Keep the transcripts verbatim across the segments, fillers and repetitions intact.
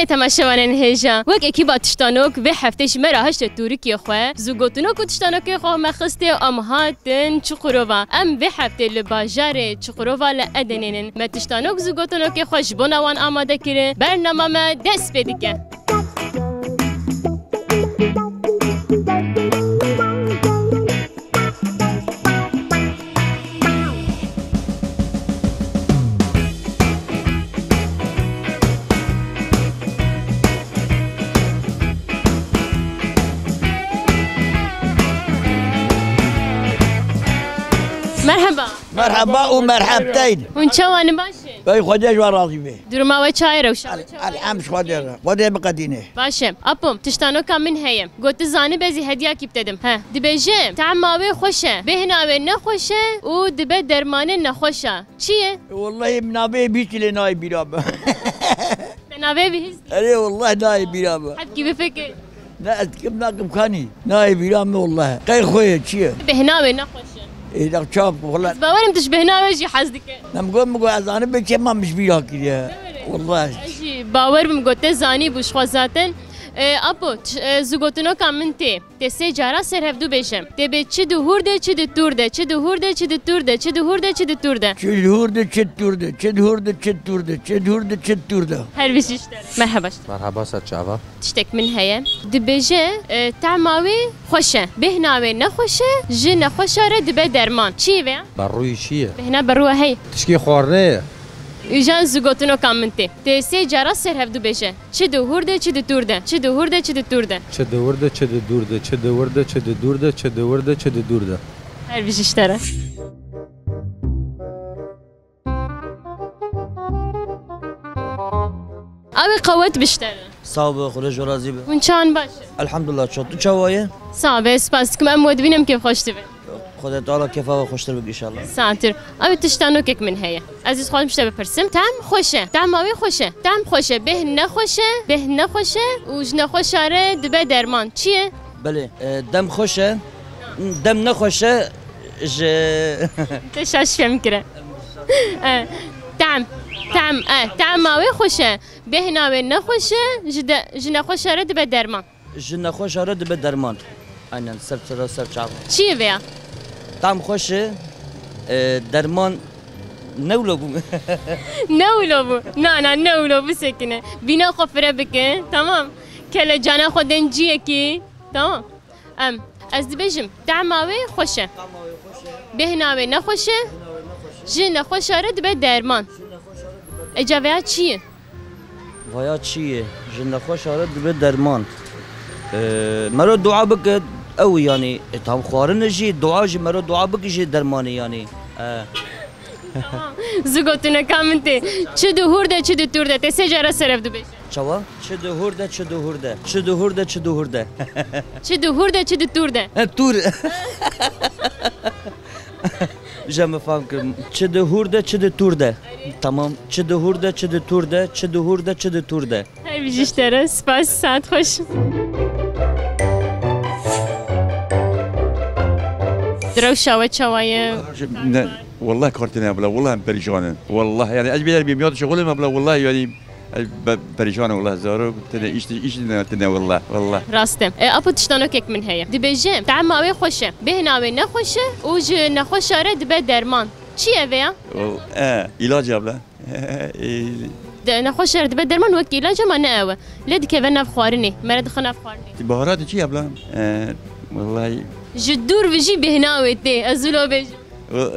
Temaşevanên hêja, wek ekîba Tiştanok vê heftê ji me re hişte tûrikê xwe, zûgotinok û tiştanokê xwe me xistê û em hatin Çuqurova. Em vê heftê li bajarê Çuqurova li Edenê nin. Me tiştanok zûgotinokê xwe ji bona wan amade kirin. Bernama me dest pê dike. Merheba. Merheba û merhebteyn. Hûn çawa ne, baş e? Ey Xwedê ji we razî be. Duruma we çawa ye, rewşa we çawa ye? Elhem ji Xwedê re. Xwedê biqedîne. Baş e. Apo, tiştanoka min heye. Got tu zanî, ez ê hediyakî bide dim. He. Dibêje, tehma wê xweş e, bêhna wê nexweş e û dibe dermanê nexweşa. Çi ye? Wellahî min navê bihîstî lê nayê bîra min. Te navê bihîstî? Erê, wellahî nayê bîra min. Hebkî bifikir. Ne, ez dikim nakim kanî. Nayê bîra min wellahî. Qey xwe ye, çi ye? Bêhna wê nexweş e. Ê, da çav, wellahî. Ez bawerim tu ji bêhna wê jî hez dike. Ne, min got, min got, ez zanî bê çema min ji bîra kiriye. Wellahî. Ez jî bawer bim got te zanî bû ji xwe zaten. E, Apo, t-, e, zûgotinoka min tê. Tê sê cara ser hevdû bêje. Tê bê çi di hûr de, çi di tûr de, çi di hûr de, çi di tûr de, çi di hûr de, çi di tûr de. Çi di hûr de, çi di tûr de, çi di hûr de, çi di tûr de, çi di hûr de, çi di tûr de. Her bijî ji te re. Merheba ji te. Merheba, ser çava. Tiştek min heye. Dibêje, e, tehma wê xweş e. Bêhna wê nexweş e, ji nexweşa re dibe derman. Çi ye vê ya? Berrûyî çi ye? Bêhna berrûya heye. Tişkî xwarinê ye. Îjan zûgotinoka min tê. Tê sê cara ser hevdû bêje. Çi di hûr de, çi di tûr de. Çi di hûr de, çi di tûr de. Çi di hûr de, çi di dûr de. Çi di hûr de, çi di dûr de. Çi di hûr de, çi di dûr de. Her bijî ji te re. Ew ê qewet bişterin. Sağ ol, Xwedê ji razî be. Hûn çawan baş in? Elhamdulillah, ço tu çawa ye? Sağ be, spas dikim, em we dibînin, em kêfxweş dibin. Xwedê Teala kêfa we xweştir bike inşallah. Satir. Ew ê tiştanokek min heye. Ez ê xwazim ji te bipirsim. Tehm xweş e. Tehma wê xweş e. Tehm xweş e. Bêh nexweş e. Bêh nexweş e û ji nexweşa re dibe derman. Çi ye? Belê, e, dem xweş e. Dem nexweş e. Ji Te şaş fêm kire. E, tehm. Tehm. E, tehma wê xweş e. Bêhna wê nexweş e. Ji de, ji nexweşa re dibe derman. Ji nexweşa re dibe derman. Aynen, ser, ser, ser çav. Çi ye vê ya? Tam xweş e, e, derman ne wilo bû? Ne wilo bû? Na, na, ne wilo bû, sekine. Bîna xwe fire bike, tamam. Kele cana xwe den ciyekî, tamam. Em, ez dibêjim, tehma wê xweş e. Bêhna wê nexweş e. Ji nexweşa re dibe derman. Eca vê ya çi ye? Vaya çi ye? Ji nexweşa re dibe derman. Ee, mero dua bike, ew yanî, e, tam xwarine jî, dua jî, mero dua bike jî dermanê yanî. E. Zû gotineka min tê. Çi di hûr de, çi di tûr de. Tê sê cara ser ev dibêje. Çawa? Çi di hûr de, çi di hûr de. Çi di hûr de, çi di hûr de. Çi di hûr de, çi di tûr de. He, tûr. Îja min fam kir. Çi di hûr de, çi di tûr de. Tamam. Çi di hûr de, çi di tûr de, çi di hûr de, çi di tûr de. Her bijî ji te re. Spas, saet xweş. Di rewşa we çawa ye? Ne, wallah kartê ne bila, wallah em perîşan in. Wallah, yani ez bêder bîm ya dişixulê me bila, wallah yani. Ez be-, perîşan im, wela zarok, tine îş, îş ne, tine, wela, wela. Rast e. E, apo tiştanokek min heye. Dibêje, tehma wê xweş e, bêhna wê nexweş e û ji nexweşa re dibe derman. Çi ye vê ya? Wela, e, îlac e, abla. E, De, nexweşa re dibe derman wekî îlac e, ma ne ew e. Lê dikeve nav xwarinê. Mere dixe nav xwarinê. Ti baharatê çi ye, abla? E, wela. Ji dûr ve jî bêhna wê tê. Ez wilo bêjim. Wa-,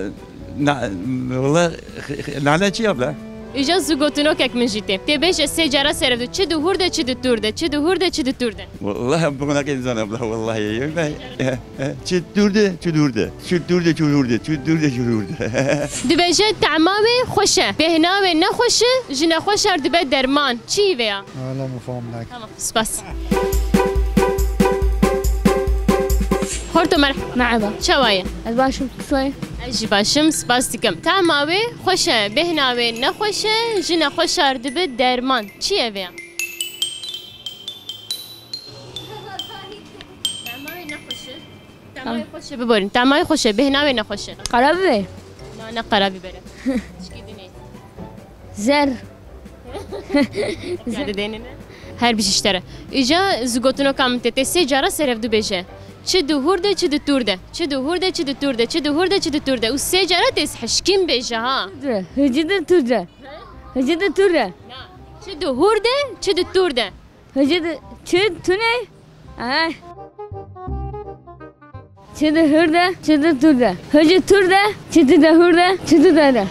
na-, wela, x-, x-, nane çi ye, abla? Îja zû gotinokek min jî tê. Tê bêje sê cara ser ev du. Çi di hûr de, çi di tûr de, çi di hûr de, çi di tûr de. Wela, em bixwe nake nizane, abla, wela. Çi tûr de, çi dûr de. Çi tûr de, çi dûr de. Çi tûr de, çi dûr de. Dibêje, tehma wê xweş e. Bêhna wê nexweş e, ji nexweşa re dibe derman. Çi vê ya? Wela, min fam nake. Tamam. Spas. Xorto merheba. Merheba. Çawa ye? Ez baş im, tu çawa yî? Ez jî baş im, spas dikim. Tahma wê xweş e, bêhna wê nexweş e, ji nexweşa re dibe derman. Çi ye vê ya? Tahma wê nexweş e. Tahma wê xweş e, biborin. Tahma wê xweş e, bêhna wê nexweş e. Qara biber. Na, ne qara biber e. Tişkî din e. Zer. Ya de dêne ne? Her bijî ji te re. Îca zû gotinoka min tê, tê sê cara serhevdû bêje. Çi di hûr de, çi di tûr de. Çi di hûr de, çi di tûr de. Çi di hûr de, çi di tûr de. Û sê cara tê hişkîn bêje ha. Hicî di tûr de. Hicî di tûr de. Çi di hûr de, çi di tûr de. Hicî di çi tune? Ay. Çi di hûr de, çi di tûr de. Hicî tûr de, çi di de hûr de, çi di de de.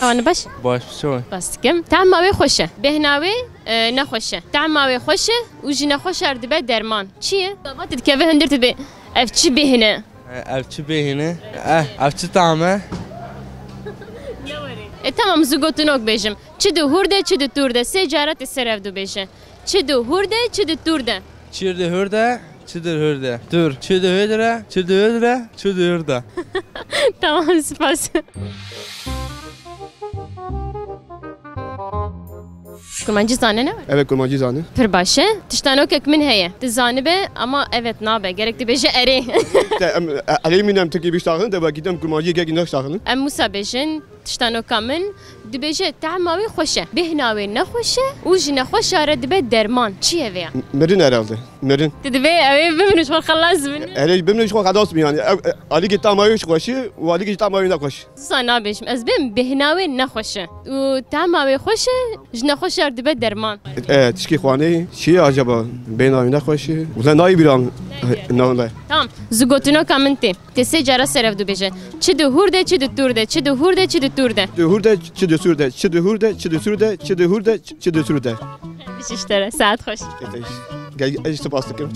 Wan baş? Baş, çawa? Baş dikim. Tahma wê xweş e. Bêhna wê, e, nexweş e. Tahma wê xweş e û ji nexweşa re dibe derman. Çi ye? Gava tu dikeve hundir tu bê. Ev çi bêhne? E, ev çi bêhne? Eh, ev çi tam e? E, tamam, zû gotinok bêjim. Çi di hûr de, çi di tûr de. Sê cara tê serhevdû bêje. Çi di hûr de, çi di tûr de. Çi di hûr de, çi di hûr de. Tûr. Çi di hûr de, çi di hûr de, çi di hûr de. Tamam, spas. Kurmancî zane ne? Evet, kurmancî zane. Pir baş e. Tiştanokek min heye. Tu zanibe ama evet nabe. Gerek tu bêje erê. Te em, e, erê min em Tirkî biştaxin, de belkî dem kurmancî gekî naştaxin. Em wisa bêjin. Tiştanoka min dibêje, tahma wê xweş e, bêhna wê nexweş e û ji nexweşa re dibe derman. Çi ye vê ya? Mirin herhalde. Mirin. Tu dibê ew ê bimrin, ji xwe xelas bin. Erê bimrin, ji xwe xelas bin yani. Ev, e, alîkî tahma wê xweş e û alîkî tahma wê nexweş. Wisa nabêjim. Ez bêm bêhna wê nexweş e û tahma wê xweş e, ji nexweşa re dibe derman. E, tişkî xwanê çi ye acaba? Bêhna wê nexweş e. Wile nayê bîra min. Nayê bîra. Na, na. Tamam. Zû gotinoka min tê. Tê sê cara serhevdû bêje. Çi di hûr de, çi di tûr de, çi di hûr de, çi di tûr de. Di hûr de, çi di sûr de, çi di hûr de, çi di sûr de, çi di hûr de, çi, çi di sûr de. Ji te re, saet xweş. Gel, ez spas dikim.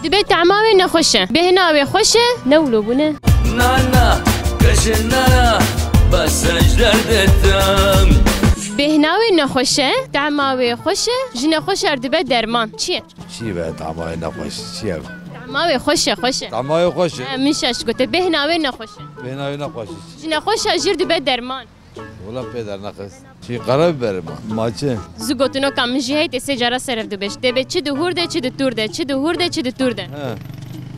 Dibe tahma wê nexweş e. Bêhna wê xweş e, ne wilo bûne. Na, na, keşin na, na, bes ez derdetim. Bêhna wê nexweş e, tahma wê xweş e, ji nexweşa re dibe derman. Çi ye? Çi be, tahma wê nexweş, çi ye? Tahma wê xweş e, xweş e. Tahma wê xweş e. He, min şaş gote, bêhna wê nexweş e. Bêhna wê nexweş e. Ji nexweşa jî re dibe derman. Wela pê dernaxist. Çi, karabiber ma? Ma çi? Zû gotinoka min jî heye, tê sê cara serhevdû bêje. Tê bê çi di hûr de, çi di tûr de, çi di hûr de, çi di tûr de. He.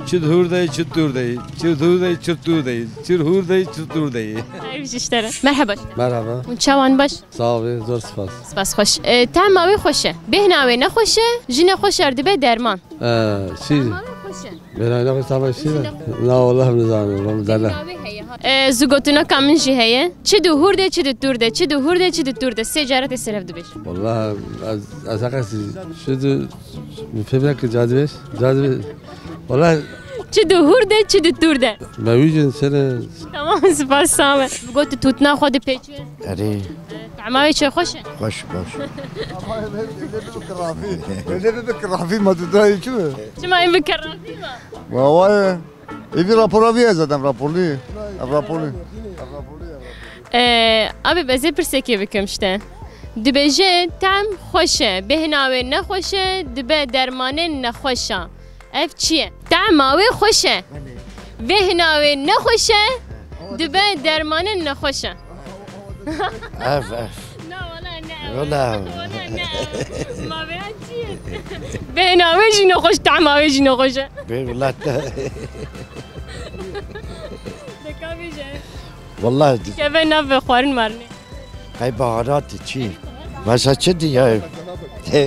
Çi di hûr de, çi di tûr de, çi di hûr de, çi di tûr de, çi di hûr de, çi di hûr de. Ay, ji te re. Merheba. Merhaba. Hûn çawan baş? Sağ ol, zor spas. Spas xweş. E, tahma wê xweş e. Bêhna wê nexweş e, ji nexweşa re dibe derman. E, çi? Tahma wê xweş e. Bêhna wê nexweş tahma çi be? Na, wela nizanim, wela dela. Bêhna wê heye ha. E, zû gotinoka min jî heye. Çi di hûr de, çi di tûr de, çi di hûr de, çi di tûr de. Sê cara tê serhevdû bêje. Wela ez, ez heqes çi di, min fêm neke, cadibêj, cadibêj. Wela. Çi di hûr de, çi di tûr de. Me wî jin sene. Tamam, spas, sağ ol. Got tu tûtina xwe dipêçe. Erê. Tahma wê çi xweş e? Xweş, baş. Ama evde, evde bir kirafî. Evde bir kirafî ma tu dayê çi mi? Çima em bi kirafî ma? Wa, wa ye. Êdî rapora vî ye zaten, raporlî. Ev raporlî. Ev raporlî, ev raporlî. Ee, abi, ez ê pirsekê bikim işte. Dibêje, tam xweş e, bêhna wê nexweş e, dibe dermanên nexweşa. Ev çi ye? Tahma wê xweş e. Belê. Bêhna wê nexweş e, he, ama dibe dermanên nexweş e. Ev, ev. Na, wala ne. Wala. Wala ne. Ma vêya çi ye? Bêhna wê jî nexweş, tahma wê jî nexweş e. Bê wila te. Deka bêje. Wala. Keve nav xwarin marinê. Qey baharatî çi? Mesela çi diye?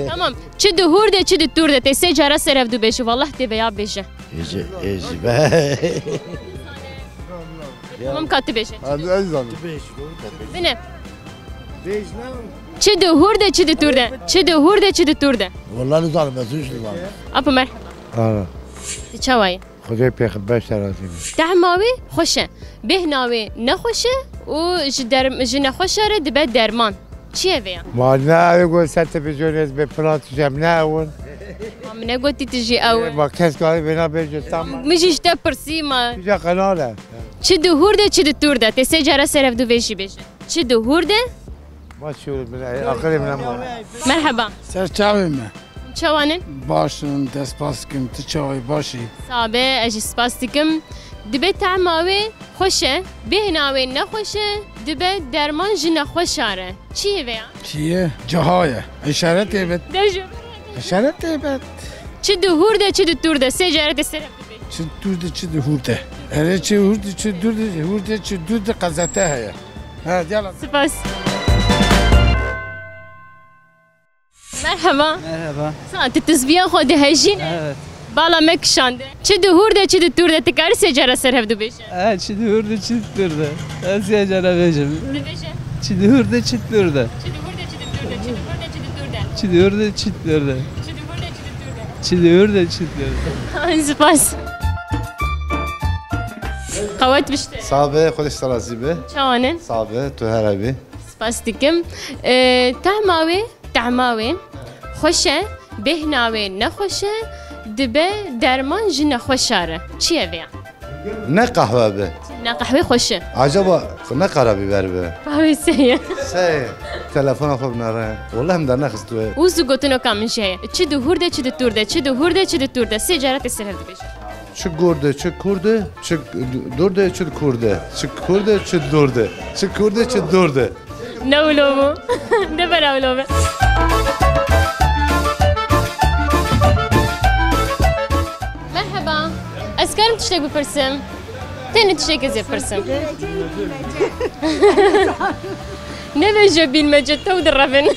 Tamam. Çi di hûr de, çi di tûr de. Tê sê cara serhevdû bêje. Wallah tê vêya bêje. Êji, êji be. Tamam, ka tu bêje. Ha, ez zanim. Bine. Çi di hûr de, çi di tûr de. Çi di hûr de, çi di tûr de. Wallah nizanim, ez hiç nizanim. Apo, merheba. Ha. Tu çawa yî? Xwedê pêxember te razî be. Tahma wê xweş e. Bêhna wê nexweş e û ji derm-, ji nexweşa re dibe derman. Çi ye vê ya? Ma ne ew got ser televîzyonê ez bê filan tişt, em ne ew in. Ma min negotî tu jî ew in. Ma kes karî vêna bêje tam. Min jî ji te pirsî ma. Kîja qenal e? Çi di hûr de, çi di tûr de. Tê sê cara serhevdû vê jî bêje. Çi di hûr de? Baş çi min, aqilê min ama. Merheba. Ser çavê me. Çawan in? Baş in, dest spas dikim, tu çawa yî, baş î? Sax be, ez jî spas dikim. Dibe tahma wê xweş e, bêhna wê nexweş e, dibe derman ji nexweşa re. Çi ye vê ya? Çi ye? Ciha ye. Îşaret ê bit. De ji. Îşaret ê bit. Çi di hûr de, çi di tûr de, sê caretê serhevdû bê. Çi tûr de, çi di hûr de. Erê çi hûr de, çi dûr de, hûr de, çi dûr de qezete heye. He, gel. Spas. Merhaba. Merhaba. Sa, tu tizbiya xwe dihejîne? Evet. Bala me kişande. Çi di hûr de, çi di tûr de, tu karî sê cara ser hev dû bêje? E, çi di hûr de, çi di tûr de. Ez sê cara bêjim. Dibêje. Çi di hûr de, çi di tûr de. Çi di hûr de, çi di tûr de, çi di hûr de, çi di tûr de. Çi di hûr de, çi di tûr de. Çi di hûr de, çi di tûr de. Çi di hûr de, çi di tûr de. Spas. Qewet bişte. Sabe, Xwedê ji te razî be. Çawan in? Sabe, tu her hebî. Spas dikim. Ee, tahma wê, tahma wê xweş e, bêhna wê nexweş e, dibe derman ji nexweşa re. Çi ye vê ya? Ne qehwe be. Ne qehwê xweş e. Acaba ne qara biber be? Qehwê se ye. Se ye. Telefona xwe binêre. Wele em dernexist wê. Û zû gotinoka min jî heye. Çi di hûr de, çi di tûr de, çi di hûr de, çi di tûr de. Sê cara tê ser hev dibêje. Çi gor de, çi kûr de, çi dûr de, çi di kûr de. Çi kûr de, çi dûr de. Çi kûr de, çi dûr de. Ne wilo bû? Ne bera wilo be. Merheba. Ez karim tiştek bipirsim? Tenê tiştek ez ê pirsim. Nebêje bîlmece, tew direvin.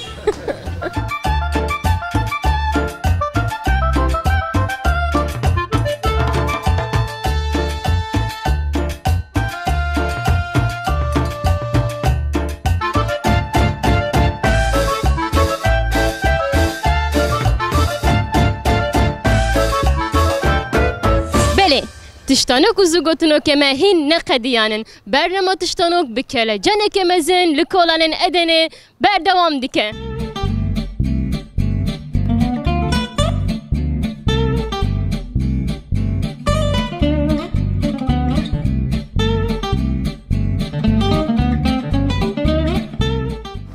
Belê, tiştanok û zûgotinokê me hîn neqediyanin. Bernama tiştanok bi kelecanekê mezin li kolanên Edenê berdewam dike.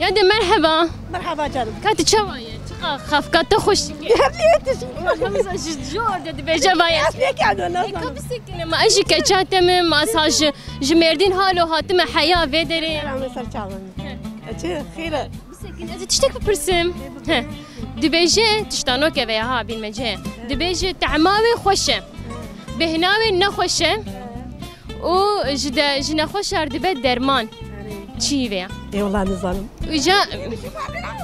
Ya de merheba. Merhaba canım. Ka tu çawa ye? Çiqa xefka te xweş dike. Gerçi yetişim. Hemza ji jor de dibêje vaye. Ez ne kadar Eka bisekine ma ez ji keça te me, ma sa ji, ji Mêrdîn halo hatime heya vê derê. Selam ser çavan. Çi xêre? Bisekin, ez ê tiştek bipirsim. He. Dibêje, tiştanoke veya ha, bilmece. Dibêje, tehma wê xweş e. Bêhna wê nexweş e. Û ji de, ji nexweşar dibe derman. Çi vê ya? Ê, wela nizanim. Îca,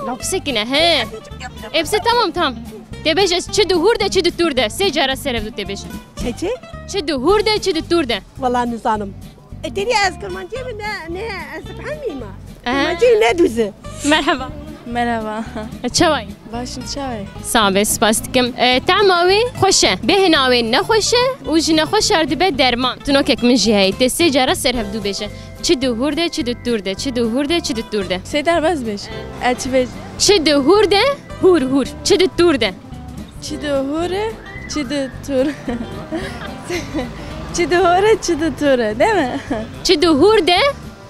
la bisekine, he. Ê, bise, tamam, tamam. Tê bêje, çi di hûr de, çi di tûr de. Sê cara ser hev dû tê bêje. Çi, çi? Çi di hûr de, çi di tûr de. Wela nizanim. E, têrî ez Kirmancî me ne, ne, ez difhemî me. Aha. Kirmancî ne dûze. Merheba. Merhaba. E, çawa yî? Baş in, çawa yî? Sax be, spas dikim. E, tahma wê xweş e. Bêhna wê nexweş e û ji nexweşar dibe derman. Tinokek min jî heye. Tê sê cara ser hev dû bêje. Çi di hûr de, çi di tûr de, çi di hûr de, çi di tûr de. Sê derbas bêj. E, çi bêj? Çi di hûr de, hûr, hûr. Çi di tûr de. Çi di hûr e, çi di tûr. Çi di hûr e, çi di tûr e, değil mi? Çi di hûr de,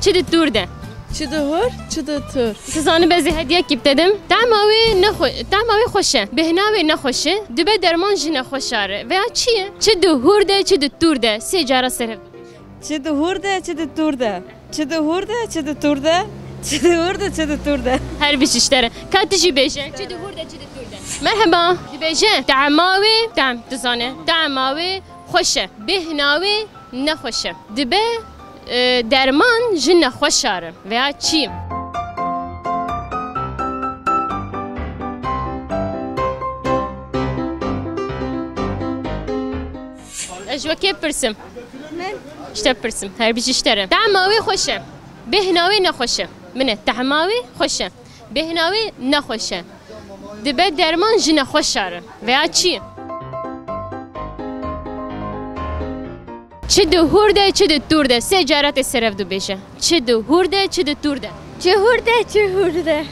çi di tûr de. Çi di hûr, çi di tûr. Sizani bezî hediyekî bitedim. Tahma wê nexwe-, tahma wê xweş e. Bêhna wê nexweş e. Dibe derman ji nexweşa re. Veya çi ye? Çi di hûr de, çi di tûr de. Sê cara ser hev. Çi di hûr de, çi di tûr de. Çi di hûr de, çi di tûr de. Çi di hûr de, çi di tûr de. Her bîst ji te re. Ka tu jî bêje. Çi di hûr de, çi di tûr de. Merheba. Dibêje, tahma wê, tahm, tu zane. Tahma wê xweş e. Bêhna wê nexweş e. Dibe, e, derman ji nexweşa re. Veya çi? Ez ji we kê pirsim? Min? Ji te pirsim. Her bijî ji te re. Tahma wê xweş e. Bêhna wê nexweş e. Min e. Tahma wê xweş e. Bêhna wê nexweş e. Dibe derman ji nexweşa re. Veya çi? Çi di hûr de, çi di tûr de. Sê cara tê ser hev dû bêje. Çi di hûr de, çi di tûr de. Çi hûr de, çi hûr de.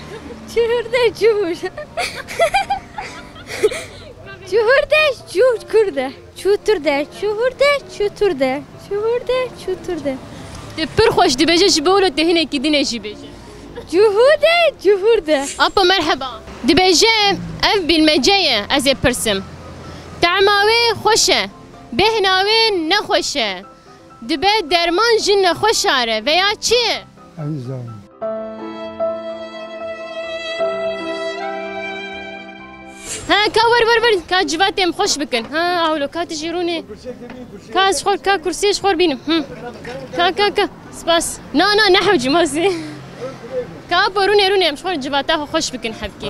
Çi hûr de, çi hûr. Çi hûr de, çi hûr de. Çûtir de, çûhûr de, çûtir de, çûhûr de, çûtir de. Tu pir xweş dibêje, ji bo wilo tu hinekî din ê jî bêje. Çûhû de, çûhûr de. Apo merheba. Dibêje, ev bilmece ye, ez ê pirsim. Tahma wê xweş e. Bêhna wê nexweş e. Dibe derman ji nexweşa re veya çi? Ez nizanim. Ha, ka wer, wer, wer. Ka civatê em xweş bikin. Ha, awlo, ka tu jî rûnê. Ka ez xor, ka kursiyê ji xor bînim. Hı. Ka, ka, ka. Spas. Na, na, ne hewcî masê. Ka apo rûnê, rûnê em ji xor civata xwe xweş bikin hevkê.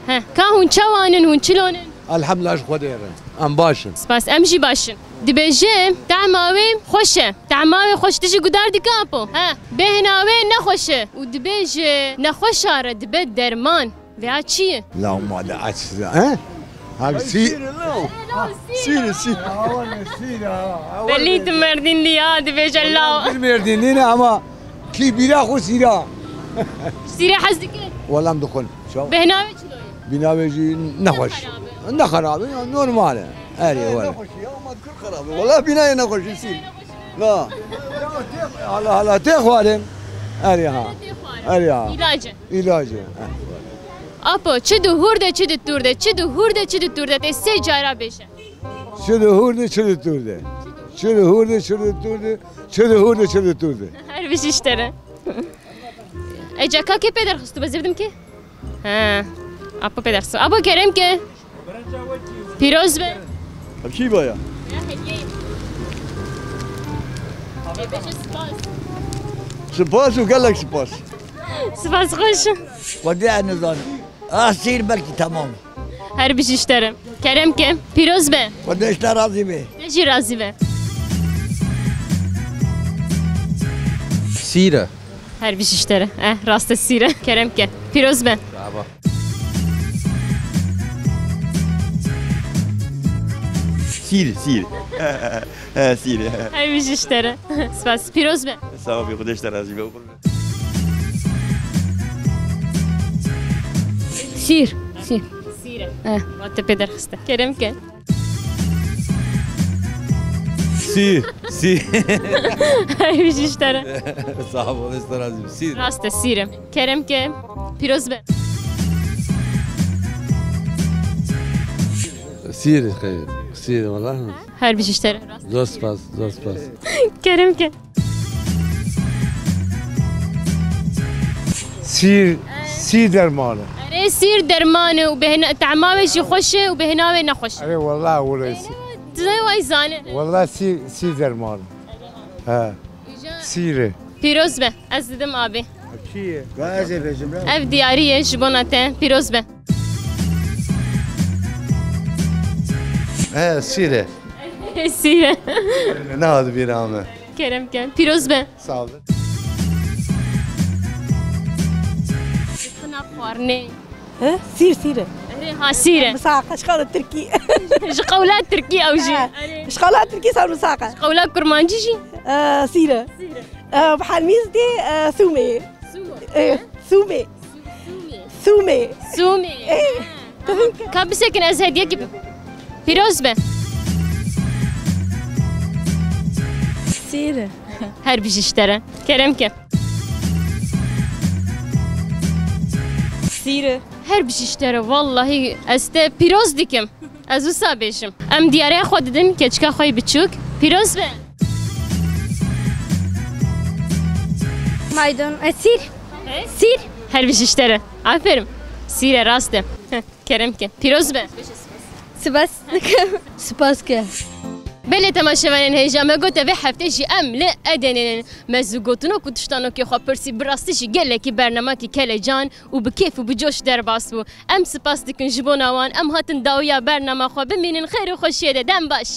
He. Ka hûn çawan in, hûn çilo ne? Elhamdulillah, ji Xwedê re. Em baş in. Spas, em jî baş in. Dibêje, tehma wê xweş e. Tehma wê xweş, tu jî gudar dike apo. He. Bêhna wê nexweş e. Û dibêje, nexweşa re dibe derman. Vêya çi ye? La ma de aç size, he? Ha, sî-, sîre, sîre. Belî tu Merdînlî ya, dibêje law. Bir Merdînlî ne ama kî bîra xwe sîra. Sîre hez dike? Wala em dixwin. Çaw? Bêhna wê çilo ye? Bîna wê jî nexweş. Ne xerab e? Ne xerab e, ya normal e. Erê, wala. Nexweş ya, ama kir xerab e. Wala bînayê nexweş e, sîr. Na. Hala, hala tê xwarin. Erê ha. Erê ha. Îlac e. Îlac e. Apo, çi di hûr de, çi di tûr de, çi di hûr de, çi di tûr de, tê sê cara bêje. Çi di hûr de, çi di tûr de. Çi di hûr de, çi di tûr de, çi di hûr de, çi di tûr de. Her bijî ji te re. Ê, ca ka kê pê derxistibe, zê bidim kê? He. Apo pê derxistibe. Apo kerem ke. Pîroz be. Ev çi baya? Spas û gelek spas. Spas xweş. Xwedê ez nizanim. Ah, sîr belkî temam. Her bijî ji te re. Kerem ke. Pîroz be. Xwedê ji te razî be. Te jî razî be. Sîr e. Her bijî ji te re. Eh, rast e, sîr e. Kerem ke. Pîroz be. Bravo. Sîr, sîr. He, sîr. Her bijî ji te re. Spas. Pîroz be. Sağ ol, Xwedê ji te razî be. Sîr, sîr. Sîr e. Eh. Wat te pê derxiste. Kerem ke. Sîr, sîr. Her bijî ji te re. Sağ ol, Xwedê ji te razî be. Sîr. Rast e, sîr e. Kerem ke. Pîroz be. Sîr, xeyr. Sîr, wala. Her bijî ji te re. Zor spas, zor spas. Kerem ke. Sîr, sîr derman e. Erê, sîr derman e û bêhna, tehma wê jî xweş e û bêhna wê nexweş e. Erê, wala wile sîr. Tu ne way zane. Wala sîr, sîr derman e. He. Îja. Sîr e. Pîroz be, ez didim abê. Çi ye? Ga ez ê bêjim, ra. Ev diyarî ye ji bona te. Pîroz be. He, sîr e. Sîr e. Ne hat bîra me. Kerem ke. Pîroz be. Sağ olun. Xina xwarinê. He? Sîr, sîr e. Erê, ha, sîr e. Misaqa, ji qewla tirkî. Ji qewla tirkî ew jî. He. Erê. Ji qewla tirkî ser misaqa. Ji qewla kurmancî jî. E, sîr e. Sîr e. E, bi helmîz dê, e, sûmê. Sûmo. E, sûmê. Sûmê. Sûmê. Sûmê. E. Ka bisekin ez hediyekî bi-, pîroz be. Sîr e. Her bijî ji te re. Kerem ke. Sîr e. Her bijî ji te re. Wallahî ez te pîroz dikim. Ez wisa bêjim. Em diyarê xwe didin keçika xwe yê biçûk. Pîroz be. Maydon-, e, sîr. He? Sîr. Her bijî ji te re. Aferin. Sîr e, rast e. Kerem ke. Pîroz be. Spas. Spas ke. Belê temaşevanên hêja, me gote vê heftê jî em li Edenê ne. Me zû gotino ku tiştano kê xwe pirsî, bi rastî jî gelekî bernamakî kelecan û bi kêf û bi coş derbas bû. Em spas dikin ji bona wan, em hatin dawiya bernama xwe, bimînin xêr û xweşiyê de, dem baş.